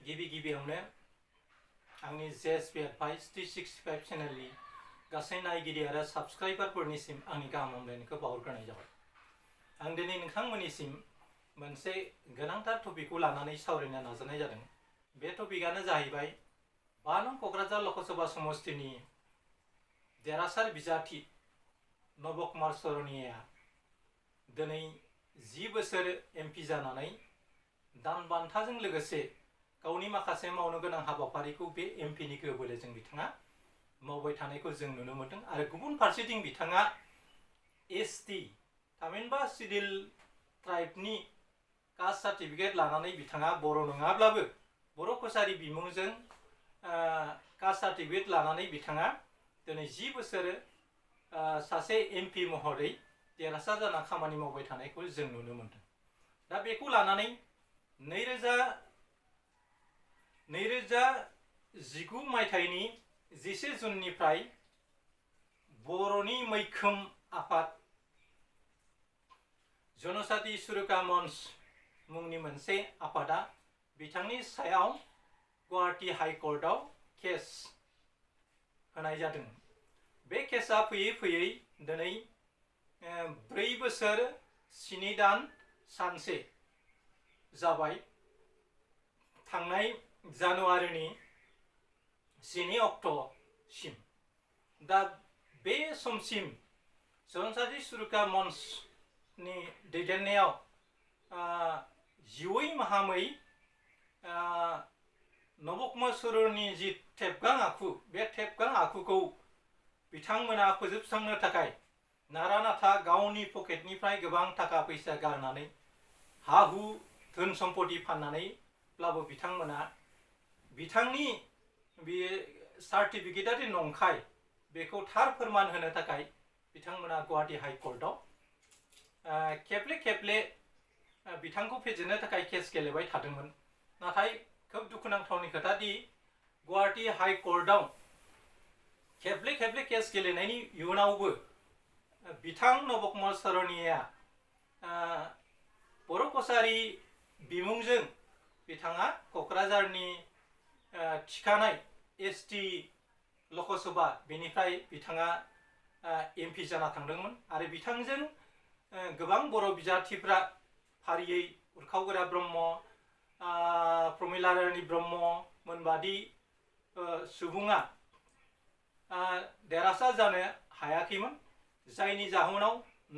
गिबियावनो आंनि JSP advice 365 चेनेलनि गासै नायगिरि आरो साबस्क्राइबारफोरनिसिम आंनि गाहाम हामलायनायखौ बावहरग्रोनाय जाबाय। आं दिनै नोंथांमोननिसिम मोनसे गोनांथार टपिकखौ लानानै सावरायनो नाजानाय जादों। बे टपिकआनो जाहैबाय 5 नं क'क्राझार लकसभा समस्तिनि देरहासार बिजाथि नब'क शर'नआ दिनै 10 बोसोर एमपि जानानै दान बान्थाजों लोगोसे गावनि माखासे मावनो गोनां हाबाफारिखौ बे एमपिनि गोबोरजों बिथाङा मावबाय थानायखौ जों नुनो मोनदों। आरो गुबुन फारसेथिं बिथाङा एसटी थामहिनबा सिडिल ट्राइबनि कास्ट सार्टिफिकेट लानानै बिथाङा बर' नङाब्लाबो बर' कसारी बिमुंजों कास्ट सार्टिफिकेट लानानै बिथाङा दिनै 10 बोसोर सासे एमपि महरै देरहासार जाना खामानि मावबाय थानायखौ जों नुनो मोनदों। दा बेखौ लानानै 2019 मायथाइनि 11 जुननिफ्राय बर'नि मैखोम आफाद जनजाति सुरक्षा मंच मुंनि मोनसे आफादा बिथांनि सायाव गुवाहाटी हाइकर्टआव केस होनाय जादों। बे केसआ फैयै दिनै 4 बोसोर 7 दान सानसे जाबाय। थांनाय जानुवारिनि 12 अक्ट'सिम। दा बे समसिम जनजाति सुरक्षा मंचनि दैदेननायाव जिउयै माहामै नब'क शर'ननि जि थेबगां आखु, बे थेबगां आखुखौ बिथांमोना फोजोबस्रांनो थाखाय नारा नाथा गावनि पकेटनिफ्राय गोबां थाखा फैसा गारनानै हा हु धोन सम्पति फाननानैब्लाबो बिथांमोना बिथांनि बे सार्टिफिकेटआरि नंखाय बेखौ थार फोरमान होनो थाखाय बिथांमोना गुवाहाटी हाइकर्टआव खेबले बिथांखौ फेजेननो थाखाय केस गेलेबाय थादोंमोन। नाथाय खोब दुखुनांथावनि खोथा दि गुवाहाटी हाइकर्टआव खेबले केस गेलेनायनि इयुनावबो बिथां नब'क शर'नआ बर' कसारी बिमुंजों बिथाङा क'क्राझारनि थिखानाय एसटी लकसभा बेनिफ्राय बिथाङा एमपि जाना थांदोंमोन। आरो बिथांजों गोबां बर' बिजाथिफ्रा फारियै उरखावगोरा ब्रह्म, प्रमिला रानी ब्रह्म मोनबादि सुबुङा देरहासार जानो हायाखैमोन, जायनि जाहोनाव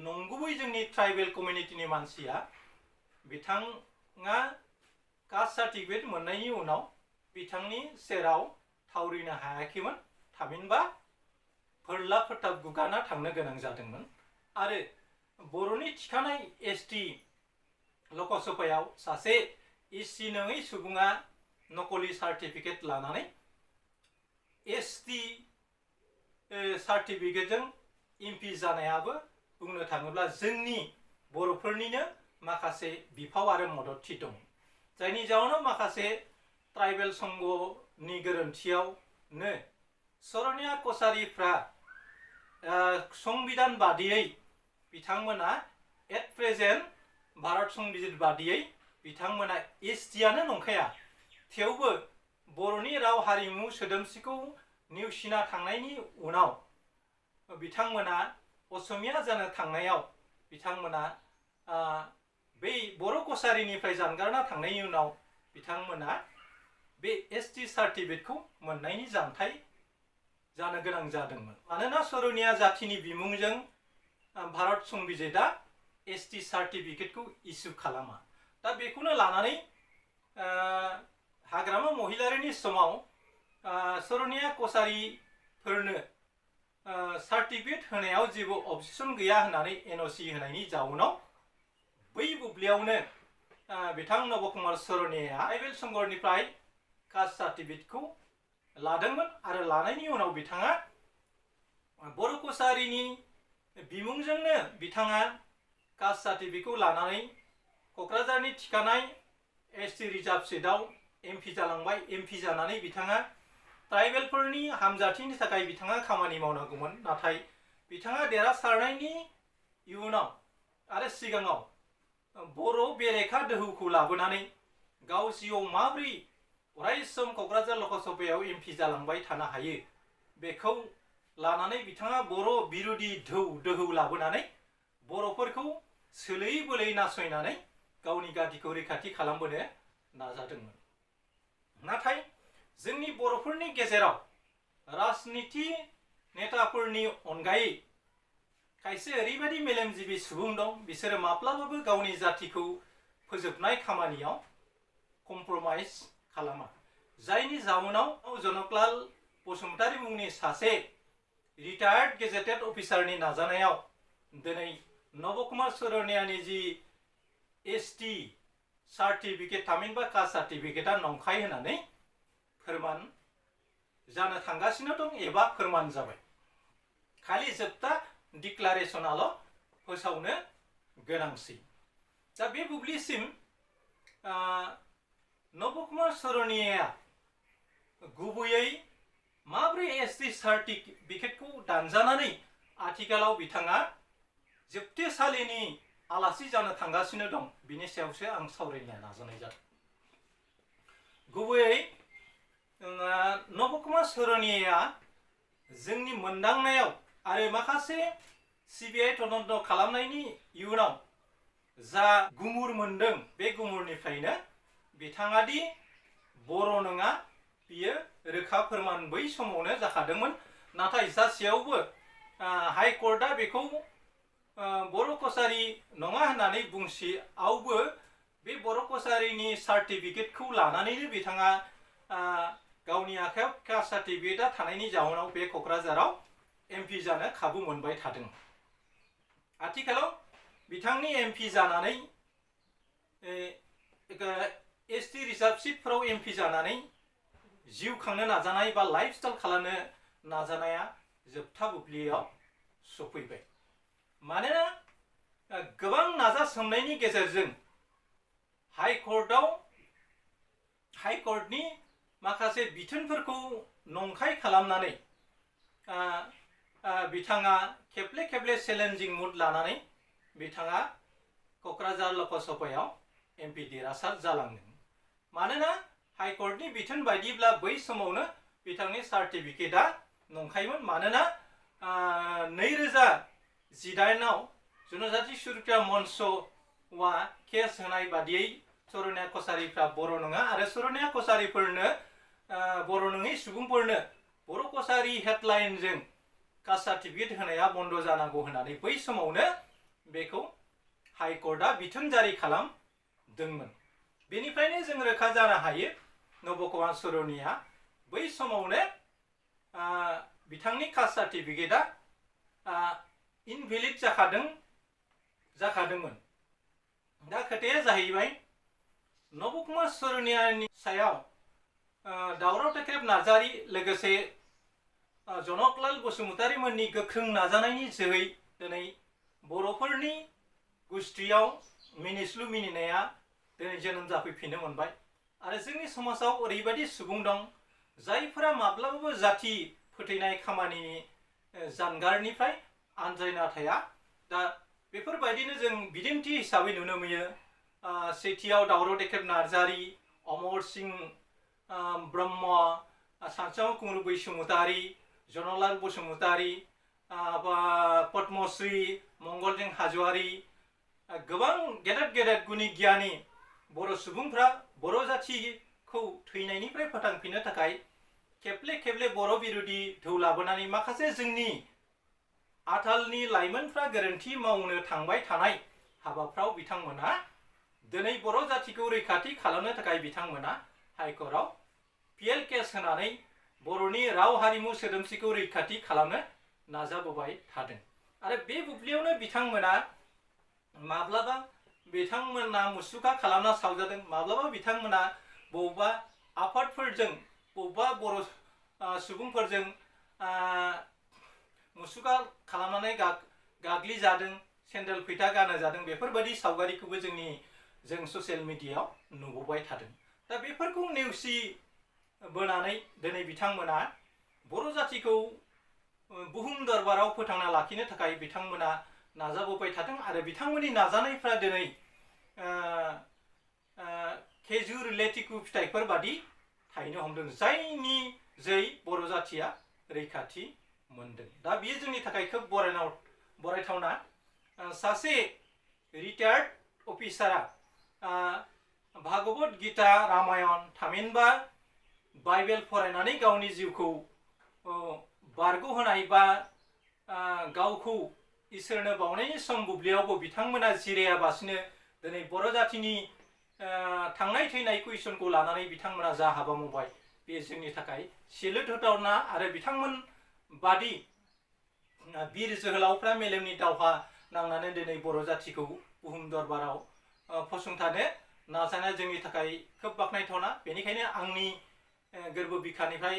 नंगुबै जोंनि ट्राइबेल कमिउनिटिनि मानसिया बिथाङा कास्ट सार्टिफिकेट मोननायनि उनाव बिथांनि सेराव थावरिनो हायाखैमोन। थामहिनबा फोरला फोथाब गुगाना थांनो गोनां जादोंमोन। आरो बर'नि थिखानाय एसटी लकसभायाव सासे एससी नङै सुबुङा नकलि सार्टिफिकेट लानानै एसटी सार्टिफिकेटजों एमपि जानायाबो बुंनो थाङोब्ला जोंनि बर'फोरनिनो माखासे बिफाव आरो मददथि दं, जायनि जाउनाव माखासे ट्राइबेल संघनि गोरोन्थियावनो शर'निया कसारीफ्रा संबिधान बादियै बिथांमोना एट प्रेजेन्ट भारत संबिजित बादियै बिथांमोना एसटीआनो नंखाया, थेवबो बर'नि राव हारिमु सोदोमस्रिखौ नेवसिना थांनायनि उनाव बिथांमोना असमिया जानो थांनायाव बिथांमोना बै बर' कसारीनिफ्राय जानगारना थांनायनि उनाव बिथांमोना बे एसटी सार्टिफिकेटखौ मोननायनि जानथाय जानो गोनां जादोंमोन। मानोना शर'निया जाथिनि बिमुंजों भारत संबिजितआ एसटी सार्टिफिकेटखौ इसु खालामा। दा बेखौनो लानानै हाग्रामा महिलारिनि समाव शर'निया कसारीफोरनो सार्टिफिकेट होनायाव जेबो अबजेक्सन गैया होननानै एनअसि होनायनि जाउनाव बै बुब्लियावनो बिथां नब'क शर'नआ ट्राइबेल संघनिफ्राय कास्ट सार्टिफिकेटखौ लादोंमोन। आरो लानायनि उनाव बिथाङा बर' कसारीनि बिमुंजोंनो बिथाङा कास्ट सार्टिफिकेटखौ लानानै क'क्राझारनि थिखानाय एसटी रिजार्भ सीटआव एमपि जालांबाय। एमपि जानानै बिथाङा ट्राइबेलफोरनि हामजाथिनि थाखाय बिथाङा खामानि मावनांगौमोन। नाथाय बिथाङा देरहासारनायनि इयुनाव आरो सिगाङाव बर' बेरेखा दोहौखौ लाबोनानै गाव जिउआव माबोरै अराय सम क'क्राझार लकसभायाव एमपि जालांबाय थानो हायो बेखौ लानानै बिथाङा बर' बिरोधी दोहौ लाबोनानै बर'फोरखौ सोलै बोलै नासयनानै गावनि गादिखौ रैखाथि खालामबोनो नाजादोंमोन। नाथाय जोंनि बर'फोरनि गेजेराव राजनिति नेताफोरनि अनगायै खायसे ओरैबायदि मेलेमजिबि सुबुं दं बिसोरो माब्लाबाबो गावनि जातिखौ फोजोबनाय खामानियाव कमप्रमाइज खालामा, जायनि जाउनाव जनकलाल बसुमतारी मुंनि सासे रिटायार्ड गेजेटेड अफिसारनि नाजानायाव दिनै नबकुमार शर'नियानि जि एसटि सार्टिफिकेट थामहिनबा कास्ट सार्टिफिकेटआ नंखाय होननानै फोरमान जानो थांगासिनो दं एबा फोरमान जाबाय। खालि जोबथा डिक्लारेसनाल' फोसावनो गोनांसै। दा बे बुब्लिसिम नबकुमार शर'नियाया गुबैयै माब्रै एसटि सार्टिफिकेटखौ दानजानानै आथिखालाव बिथाङा जोबथेसालिनि आलासि जानो थांगासिनो दं बिनि सायावसो आं सावरायनो नाजानाय जादों। गुबैयै नबकुमार शर'नियाया जोंनि मोनदांनायाव आरो माखासे सिबिआइ तदन्त खालामनायनि इयुनाव जा गुमुर मोनदों बे गुमुरनिफ्रायनो बिथाङा दि बर' नङा बियो रोखा फोरमान बै समावनो जाखादोंमोन। नाथाय जासेयावबो हाइकर्टआ बेखौ बर' कसारी नङा होननानै बुंसेयावबो बे बर' कसारीनि सार्टिफिकेटखौ लानानैनो बिथाङा गावनि आखायाव कास्ट सार्टिफिकेटआ थानायनि जाहोनाव बे क'क्राझाराव एमपि जानो खाबु मोनबाय थादों। आथिखालाव बिथांनि एमपि जानानै एसटि रिजार्भ सिटफोराव एमपि जानानै जिउ खांनो नाजानाय बा लाइफ स्टाइल खालामनो नाजानाया जोबथा बुब्लियाव सफैबाय। मानोना गोबां नाजासोमनायनि गेजेरजों हाइकर्टनि माखासे बिथोनफोरखौ नंखाय खालामनानै बिथाङा खेबले खेबले चेलेन्जिं मुड लानानै बिथाङा क'क्राझार लकसभायाव एमपि देरहासार जालांदों। मानोना हाइकर्टनि बिथोन बायदिब्ला बै समावनो बिथांनि सार्टिफिकेटआ नंखायमोन। मानोना 2018आव जनजाति सुरक्षा मन्चआ केस होनाय बादियै शर'निया कसारीफ्रा बर' नङा आरो शर'निया कसारीफोरनो बर' नङै सुबुंफोरनो बर' कसारी हेडलाइनजों कास्ट सार्टिफिकेट होनाया बन्द जानांगौ होननानै बै समावनो बेखौ हाइकर्टआ बिथोन जारि खालामदोंमोन। बेनिफ्रायनो जों रोखा जानो हायो नबकुमार शर'निया बै समावनो बिथांनि कास्ट सार्टिफिकेटआ इनभेलिड जाखादोंमोन। दा खोथाया जाहैबाय नबकुमार शर'नियानि सायाव दावराव टेक्रेब नार्जारी लोगोसे जनकलाल बसुमतारी मोननि गोख्रों नाजानायनि जोहै दिनै बर'फोरनि गुस्थियाव मिनिस्लु मिनिनाया दिनै जोनोम जाफैफिननो मोनबाय। आरो जोंनि समाजाव ओरैबायदि सुबुं दं जायफोरा माब्लाबाबो जाति फोथैनाय खामानिनि जानगारनिफ्राय आनज्रायना थाया। दा बेफोरबायदिनो जों बिदिन्थि हिसाबै नुनो मोनो सेथियाव दावराव टेक्रेब नार्जारी, अमर सिंह ब्रह्म, सानसुमा कुमार बैसुमतारी, जनकलाल बसुमतारी, पद्मश्री मंगलसिं हाज'वारी, गोबां गेदेर गेदेर गुनि गियानि बर' सुबुंफ्रा बर' जातिखौ थैनायनिफ्राय फोथांफिननो थाखाय खेबले खेबले बर' बिरोधी धौ लाबोनानै माखासे जोंनि आथालनि लाइमोनफ्रा गोरोन्थि मावनो थांबाय थानाय हाबाफ्राव बिथांमोना दिनै बर' जातिखौ रैखाथि खालामनो थाखाय बिथांमोना हाइकर्टआव पिएल केस होनानै बर'नि राव हारिमु सोदोमस्रिखौ रैखाथि खालामनो नाजाबोबाय थादों। आरो बे बुब्लियावनो बिथांमोना माब्लाबा बिथांमोना मुसुखा खालामना सावजादों, माब्लाबा बिथांमोना बबेबा आफादफोरजों बबेबा बर' सुबुंफोरजों मुसुखा खालामनानै गाग्लिजादों, सेन्देल फैथा गानहोजादों। बेफोरबायदि सावगारिखौबो जों ससियेल मिडियायाव नुबोबाय थादों। दा बेफोरखौ नेवसि बोनानै दिनै बिथांमोना बर' जातिखौ बुहुम दरबाराव फोथांना लाखिनो थाखाय बिथांमोना नाजाबोबाय थादों। आरो बिथांमोननि नाजानायफ्रा दिनै खेजुर लेथिखु फिथाइफोर बादि थाहैनो हमदों जायनि जै बर' जाथिया रैखाथि मोनदों। दा बेयो जोंनि थाखाय खोब बरायथावना। सासे रिटायार्ड अफिसारा भागवत गीता रामायण थामहिनबा बाइबेल फरायनानै गावनि जिउखौ बारग'होनाय बा गावखौ इसोरनो बावनायनि सम बुब्लियावबो बिथांमोना जिरायाबासिनो दिनै बर' जातिनि थांनाय थैनाय कुइसनखौ लानानै बिथांमोना जा हाबा मावबाय बे जोंनि थाखाय सेलुट होथावना। आरो बिथांमोन बादि बिर जोहोलावफ्रा मेलेमनि दावहा नांनानै दिनै बर' जातिखौ बुहुम दरबाराव फसंथानो नाजानाया जोंनि थाखाय खोब बाख्नायथावना। बेनिखायनो आंनि गोरबो बिखानिफ्राय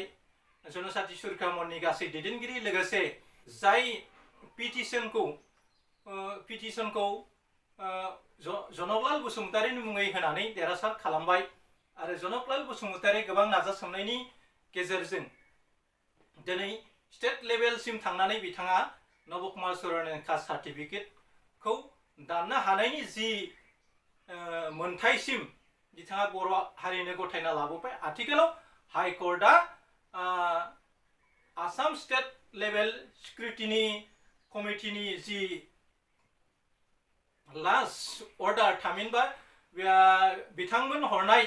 जनजाति सुरक्षा मननि गासै दैदेनगिरि लोगोसे जाय पिटिसनखौ जनकलाल बसुमतारिनि मुङै होनानै देरहासार खालामबाय आरो जनकलाल बसुमतारि गोबां नाजासोमनायनि गेजेरजों दिनै स्टेट लेभेलसिम थांनानै बिथाङा नबकुमार शर'ननि कास्ट सार्टिफिकेटखौ दाननो हानायनि जि मोनथायसिम बिथाङा बर' हारिनो गथायना लाबोबाय। आथिखालाव हाइकर्टआ आसाम स्टेट लेभेल स्क्रुटिनि कमिटिनि जि लास्ट अर्डार थामहिनबा बिथांमोन हरनाय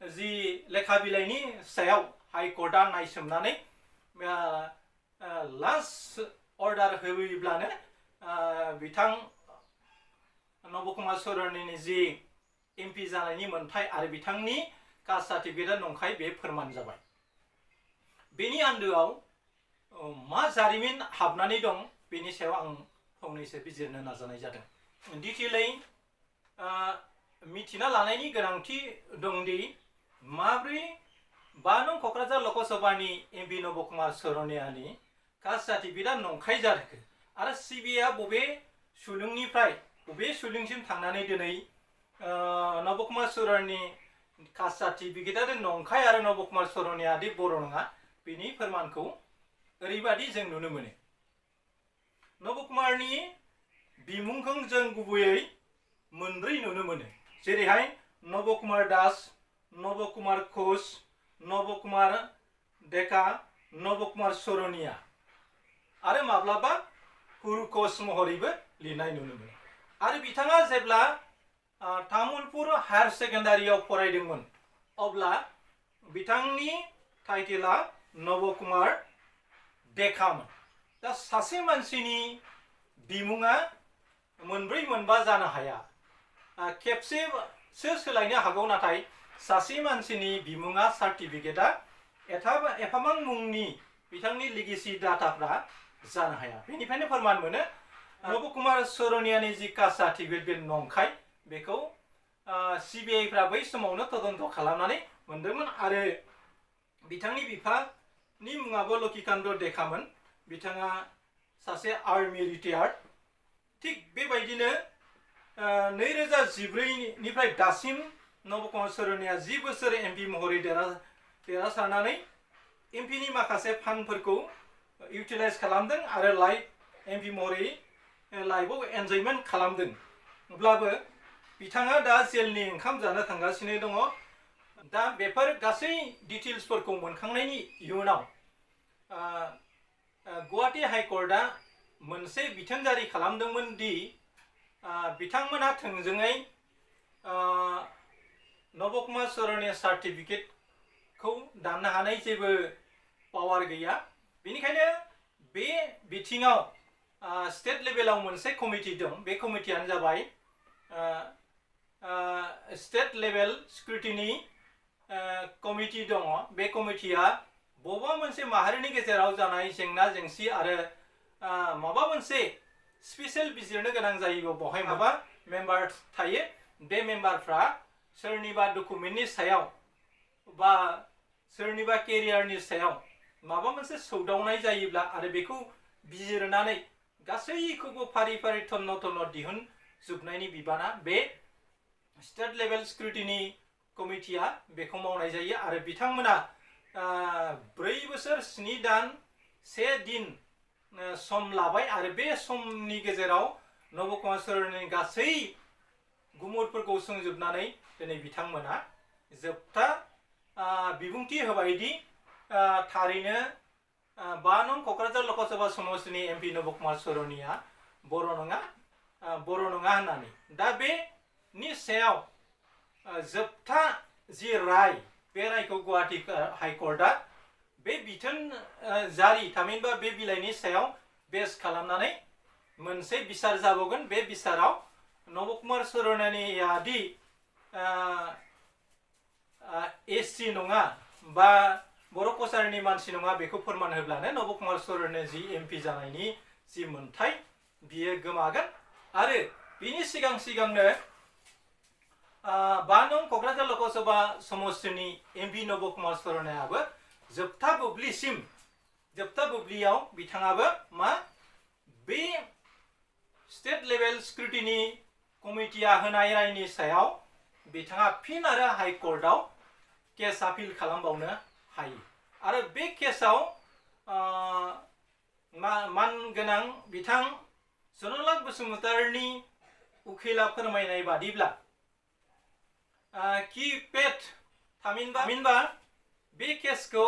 जि लेखा बिलाइनि सायाव हाइकर्टआ नायसोमनानै लास्ट अर्डार होयोब्लानो बिथां नबकुमार शर'ननि जि एमपि जानायनि मोन्थाय आरो बिथांनि कास्ट सार्टिफिकेटआ नंखाय बे फोरमान जाबाय। बेनि आन्दोआव मा जारिमिन हाबनानै दं बेनि सायाव आं फंनैसो बिजिरनो नाजानाय जादों। डिटेलै मिथिना लानायनि गोनांथि दंदि माब्रै 5 नं क'क्राझार लकसभानि एमपि नबकुमार शर'नियानि कास्ट सार्टिफिकेटआ नंखाय जादों आरो सिबिआइआ बबे सुलुंसिम थांनानै दिनै नबकुमार शर'ननि कास्ट सार्टिफिकेटआ नंखाय आरो नबकुमार शर'निया दि बर' नङा बेनि फोरमानखौ ओरैबादि जों नुनो मोनो। नबकुमारनि बिमुंखौ जों गुबैयै मोनब्रै नुनो मोनो, जेरैहाय नबकुमार दास, नबकुमार घोष, नबकुमार डेका, नबकुमार शर'निया आरो माब्लाबा हुरुकस महरैबो लिरनाय नुनो मोनो। आरो बिथाङा जेब्ला तामुलपुर हायार सेकेन्डारियाव फरायदोंमोन अब्ला बिथांनि टाइटेला नबकुमार डेकामोन। दा सासे मानसिनि बिमुङा मोनब्रै मोनबा जानो हाया, खेबसेसो सोलायनो हागौ, नाथाय सासे मानसिनि बिमुङा सार्टिफिकेटआ एफाबां मुंनि बिथांनि लिगेसि डाटाफ्रा जानो हाया। बेनिफ्रायनो फोरमान मोनो नबकुमार शर'नियानि जि कास्ट सार्टिफिकेट बे नंखाय। बेखौ सिबिआइफ्रा बै समावनो तदन्त खालामनानै मोनदोंमोन आरो बिथांनि बिफानि मुङाबो लकिकान्त डेकामोन। बिथाङा सासे आर्मि रिटायार्ड। थिग बेबायदिनो 2014निफ्राय दासिम नबकुमार शर'निया 10 बोसोर एमपि महरै देरहासारनानै एमपिनि माखासे फान्डफोरखौ इउटिलाइज खालामदों आरो लाइफ एमपि महरै लाइफआव एन्जयमेन्ट खालामदों। अब्लाबो बिथाङा दा जेलनि ओंखाम जानो थांगासिनो दङ। दा बेफोर गासै डिटेल्सफोरखौ मोनखांनायनि इयुनाव गुवाहाटी हाइकर्टआ मोनसे बिथोन जारि खालामदोंमोन दि बिथांमोनहा थोंजोङै नबकुमार शर'निया सार्टिफिकेटखौ दाननो हानाय जेबो पावार गैया। बेनिखायनो बे बिथिङाव स्टेट लेभेलाव मोनसे कमिटि दं। बे कमिटियानो जाबाय स्टेट लेभेल स्क्रुटिनि कमिटि दङ। बे कमिटिया बबेबा मोनसे माहारिनि गेजेराव जानाय जेंना जेंसि आरो माबा मोनसे स्पेशेल बिजिरनो गोनां जायोबा बेवहाय माबा मेम्बार थायो। बे मेम्बारफ्रा सोरनिबा डकुमेन्टनि सायाव बा सोरनिबा केरियारनि सायाव माबा मोनसे सौदावनाय जायोब्ला आरो बेखौ बिजिरनानै गासैखौबो फारि फारि थन्न थन्न दिहुनजोबनायनि बिबाना बे स्टेट लेभेल स्क्रुटिनि कमिटिया बेखौ मावनाय जायो। आरो बिथांमोना 4 बोसोर 7 दान 1 दिन सम लाबाय आरो बे समनि गेजेराव नबकुमार शर'नियानि गासै गुमुरफोरखौ सोंजोबनानै दिनै बिथांमोना जोबथा बिबुंथि होबायदि थारैनो 5 नं क'क्राझार लकसभा समस्टिनि एमपि नब'क शर'निया बर' नङा होननानै दा बेनि सायाव जोबथा जि राय बे रायखौ गुवाहाटी हाइकर्टआ बे बिथोन जारि थामहिनबा बे बिलाइनि सायाव बेस खालामनानै मोनसे बिसार जाबावगोन बे बिसाराव नब'क शर'निया दि एससि नङा बा बर' कसारिनि मानसि नङा बेखौ फोरमान होब्लानो नब'क शर'निया जि एमपि जानायनि जि मोनथाय बियो गोमागोन आरो बिनि सिगांनो 5 नं क'क्राझार लकसभा समस्टिनि एमपि नब'क शर'नियाबो जोबथा बुब्लियाव बिथाङाबो मा बे स्टेट लेभेल स्क्रुटिनि कमिटिया होनाय रायनि सायाव बिथाङा फिन आरो हाइकर्टआव केस आपिल खालामबावनो हायो आरो बे केसाव मानगोनां बिथां जन'लाल बसुमतारीनि उखिला फोरमायनाय बादिब्ला कि पेट थामहिनबा बे केसखौ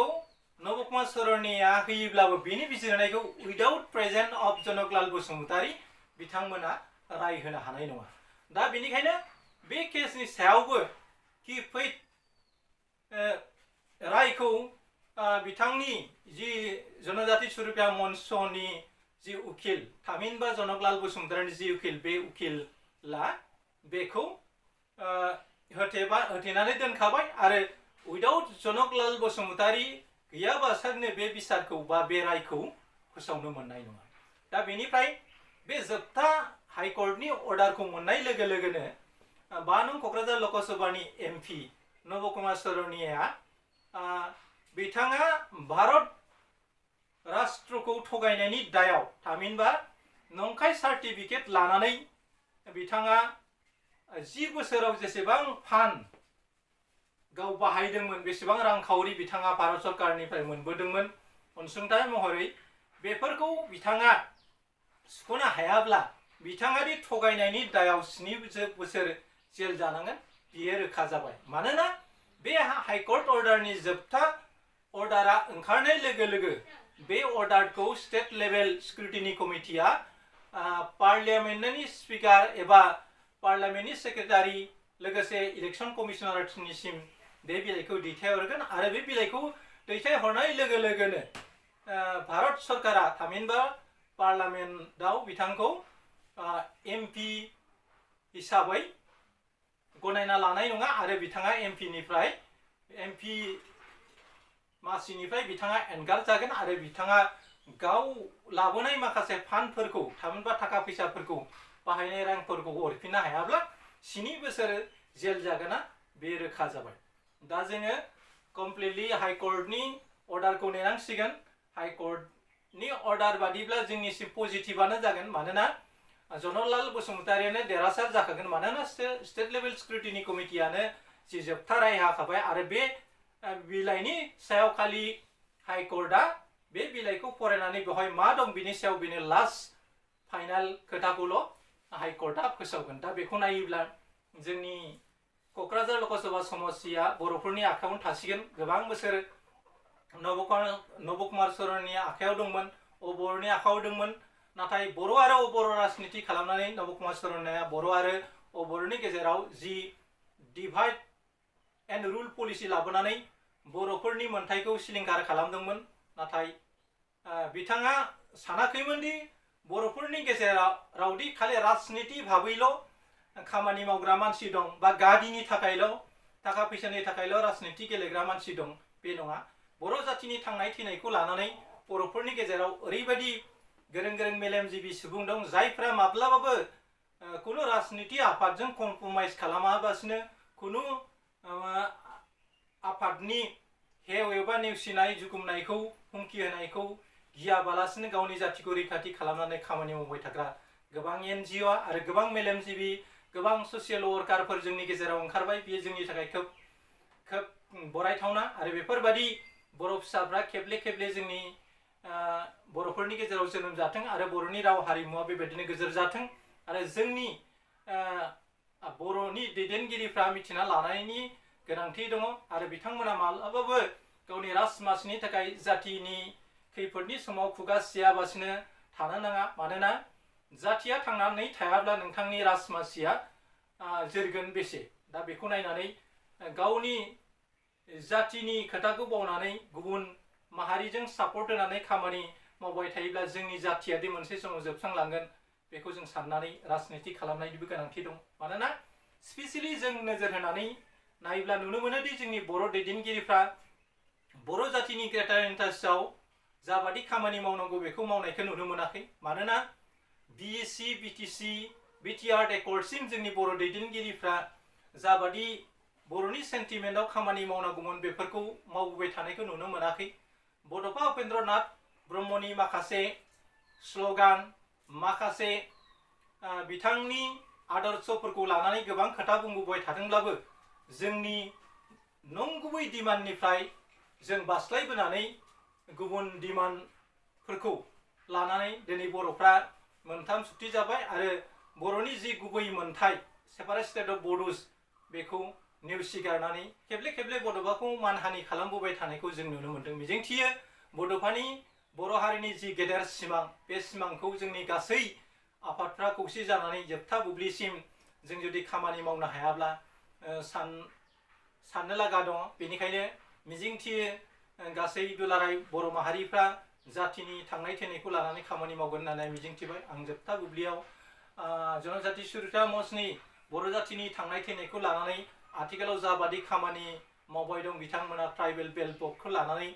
नब'क शर'निया होयोब्लाबो बेनि बिजिरनायखौ without present of Janaklal Basumatary बिथांमोना राय होनो हानाय नङा दा बेनिखायनो बे केसनि सायावबो कि फैट रायखौ बिथांनि जि जनजाति सुरक्षा मन्चनि जि उकिल थामहिनबा जनकलाल बसुमतारीनि जि उकिल बे उकिला बेखौ होथेनानै दोनखाबाय आरो उइदाउट जनकलाल बसुमतारी गैयाबासानो बे बिसारखौ बा बे रायखौ फोसावनो मोननाय नङा दा बेनिफ्राय बे जोबथा हाइकर्टनि अर्डारखौ मोननाय लोगो लोगोनो 5 नं क'क्राझार लकसभानि एमपि नब'क शर'निया बिथाङा भारत राष्ट्रखौ थगायनायनि दायाव थामहिनबा नंखाय सार्टिफिकेट लानानै बिथाङा 10 बोसोराव जेसेबां फान्ड गाव बाहायदोंमोन बेसेबां रांखावरि बिथाङा भारत सरकारनिफ्राय मोनबोदोंमोन अनसुंथाइ महरै बेफोरखौ बिथाङा सुख'नो हायाब्ला बिथाङा दि थगायनायनि दायाव 7 बोसोर जेल जानांगोन बियो रोखा जाबाय मानोना बे हाइकर्ट अर्डारनि जोबथा अर्डारा ओंखारनाय लोगो लोगो बे अर्डारखौ स्टेट लेभेल स्क्रुटिनि कमिटिया पार्लियामेन्टनि स्पिकार एबा पार्लियामेन्टनि सेक्रेटारि लोगोसे इलेक्शन कमिशनारनिसिम बे बिलाइखौ दैथायहरगोन आरो बे बिलाइखौ दैथायहरनाय लोगो लोगोनो भारत सरकारा थामहिनबा पार्लियामेन्टआव बिथांखौ एमपि हिसाबै गनायना लानाय नङा आरो बिथाङा एमपि मासिनिफ्राय बिथाङा एनगार जागोन आरो बिथाङा गाव लाबोनाय माखासे फान्डफोरखौ थामहिनबा थाखा फैसाफोरखौ बाहायनाय रांफोरखौ हरफिननो हायाब्ला 7 बोसोर जेल जागोना बे रोखा जाबाय दा जोङो कमप्लिटलि हाइकर्टनि अर्डारखौ नेनांसिगोन हाइकर्टनि अर्डार बादिब्ला जोंनिसिम पजिटिभआनो जागोन मानोना जनरलाल बसुमतारीयानो देरहासार जाखागोन मानोना स्टेट लेभेल स्क्रुटिनि कमिटियानो जि जोबथा राय होखाबाय आरो बे बिलाइनि सायाव खालि हाइकर्टआ बे बिलाइखौ फरायनानै बेवहाय मा दं बिनि सायाव बेनो लास्ट फाइनाल खोथाखौल' हाइकर्टआ फोसावगोन दा बेखौ नायोब्ला जोंनि क'क्राझार लकसभा समस्टिया बर'फोरनि आखायावनो थासिगोन गोबां बोसोर नब'क शर'निया आखायाव दंमोन बर'नि आखायाव दंमोन नाथाय बर' आरो बर' राजनिति खालामनानै नब'क शर'निया बर' आरो बर'नि गेजेराव जि डिभाइड एन्ड रुल पलिसि लाबोनानै बर'फोरनि मोनथायखौ सिलिंखार खालामदोंमोन नाथाय बिथाङा सानाखैमोन दि बर'फोरनि गेजेरावदि खालि राजनिति भाबैल' खामानि मावग्रा मानसि दं बा गादिनि थाखायल' थाखा फैसानि थाखायल' राजनिति गेलेग्रा मानसि दं बे नङा बर' जातिनि थांनाय थैनायखौ लानानै बर'फोरनि गेजेराव ओरैबायदि गोरों मेलेमजिबि सुबुं दं जायफ्रा माब्लाबाबो कुनु राजनिति आफादजों कमप्रमाइज खालामाबासिनो कुनु आफादनि हेव एबा नेवसिनाय जुगुमनायखौ हुमखि होनायखौ गियाबालासिनो गावनि जातिखौ रैखाथि खालामनानै खामानि मावबाय थाग्रा गोबां NGO आरो गोबां मेलेमजिबि गोबां ससियेल वर्कारफोर जोंनि गेजेराव ओंखारबाय बेयो जोंनि थाखाय खोब बरायथावना आरो बेफोरबादि बर' फिसाफ्रा खेबले खेबले जोंनि बर'फोरनि गेजेराव जोनोम जाथों आरो बर'नि राव हारिमुवा बेबायदिनो गोजोर जाथों आरो जोंनि बर'नि दैदेनगिरिफ्रा मिथिना लानायनि गोनांथि दङ आरो बिथांमोना माब्लाबाबो गावनि राजमासिनि थाखाय जातिनि खैफोदनि समाव खुगा सियाबासिनो थानो नाङा मानोना जातिया थांनानै थायाब्ला नोंथांनि राजमासिया जोरगोन बेसे दा बेखौ नायनानै गावनि जातिनि खोथाखौ बावनानै गुबुन माहारिजों सापर्ट होनानै खामानि मावबाय थायोब्ला जोंनि जातिया दि मोनसे समाव जोबस्रांलांगोन बेखौ जों साननानै राजनिति खालामनायनिबो गोनांथि दं मानोना स्पेसियेलि जों नोजोर होनानै नायोब्ला नुनो मोनो दि जोंनि बर' दैदेनगिरिफ्रा बर' जातिनि ग्रेटार इन्टारेस्टआव जाबादि खामानि मावनांगौ बेखौ मावनायखौ नुनो मोनाखै मानोना बिएसि बिटिसि बिटिआर एकर्डसिम जोंनि बर' दैदेनगिरिफ्रा जाबादि बर'नि सेन्टिमेन्टआव खामानि मावनांगौमोन बेफोरखौ मावबोबाय थानायखौ नुनो मोनाखै बड'फा उपेन्द्रनाथ ब्रह्मनि माखासे स्ल'गान माखासे बिथांनि आदर्शफोरखौ लानानै गोबां खोथा बुंबोबाय थादोंब्लाबो जोंनि नंगुबै डिमान्डनिफ्राय जों बास्लायबोनानै गुबुन डिमान्डफोरखौ लानानै दिनै बर'फ्रा मोनथाम सुक्ति जाबाय आरो बर'नि जि गुबै मोनथाय सेपारेट स्टेट अफ बड'स बेखौ नेवसिगारनानै खेबले खेबले बड'फाखौ मानहानि खालामबोबाय थानायखौ जों नुनो मोन्दों मिजिंथियो बड'फानि बर' हारिनि जि गेदेर सिमां बे सिमांखौ जोंनि गासै आफादफ्रा खौसे जानानै जोबथा बुब्लिसिम जों जुदि खामानि मावनो हायाब्ला साननो लागा दङ बेनिखायनो मिजिंथियो गासै दुलाराय बर' माहारिफ्रा जातिनि थांनाय थैनायखौ लानानै खामानि मावगोन होननानै मिजिंथिबाय आं जोबथा बुब्लियाव जनजाति सुरक्षा मंचनि बर' जातिनि थांनाय थैनायखौ लानानै आथिखालाव जाबादि खामानि मावबाय दं बिथांमोना ट्राइबेल बेल्ट बर्डखौ लानानै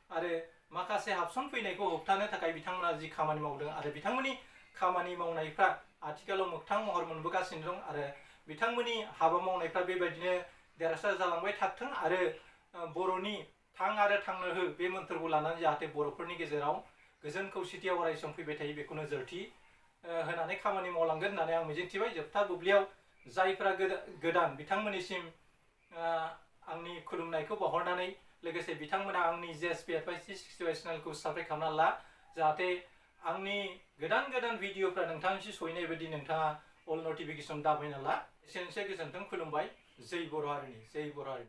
आरो माखासे हाबसनफैनायखौ होबथानो थाखाय बिथांमोना जि खामानि मावदों आरो बिथांमोननि खामानि मावनायफ्रा आथिखालाव मोगथां महर मोनबोगासिनो दं आरो बिथांमोननि हाबा मावनायफ्रा बेबायदिनो देरहासार जालांबाय थाथों आरो बर'नि थां आरो थांनो हो बे मोन्थोरखौ लानानै जाहाथे बर'फोरनि गेजेराव गोजोन खौसेथिया अरायसम फैबाय थायो बेखौ नोजोरथि होनानै खामानि मावलांगोन होननानै आं मिजिंथिबाय जोबथा बुब्लियाव जायफ्रा गोदान बिथांमोननिसिम आंनि खुलुमनायखौ बावहरनानै लोगोसे बिथांमोना आंनि JSPFI 365 चेनेलखौ साबस्क्राइब खालामना ला जाहाथे आंनि गोदान भिडिअफ्रा नोंथांनिसिम सहैनाय बायदि नोंथाङा अल नटिफिकेसन दाबायना ला एसेनोसै गोजोन्थों खुलुमबाय जै बर' हारिनि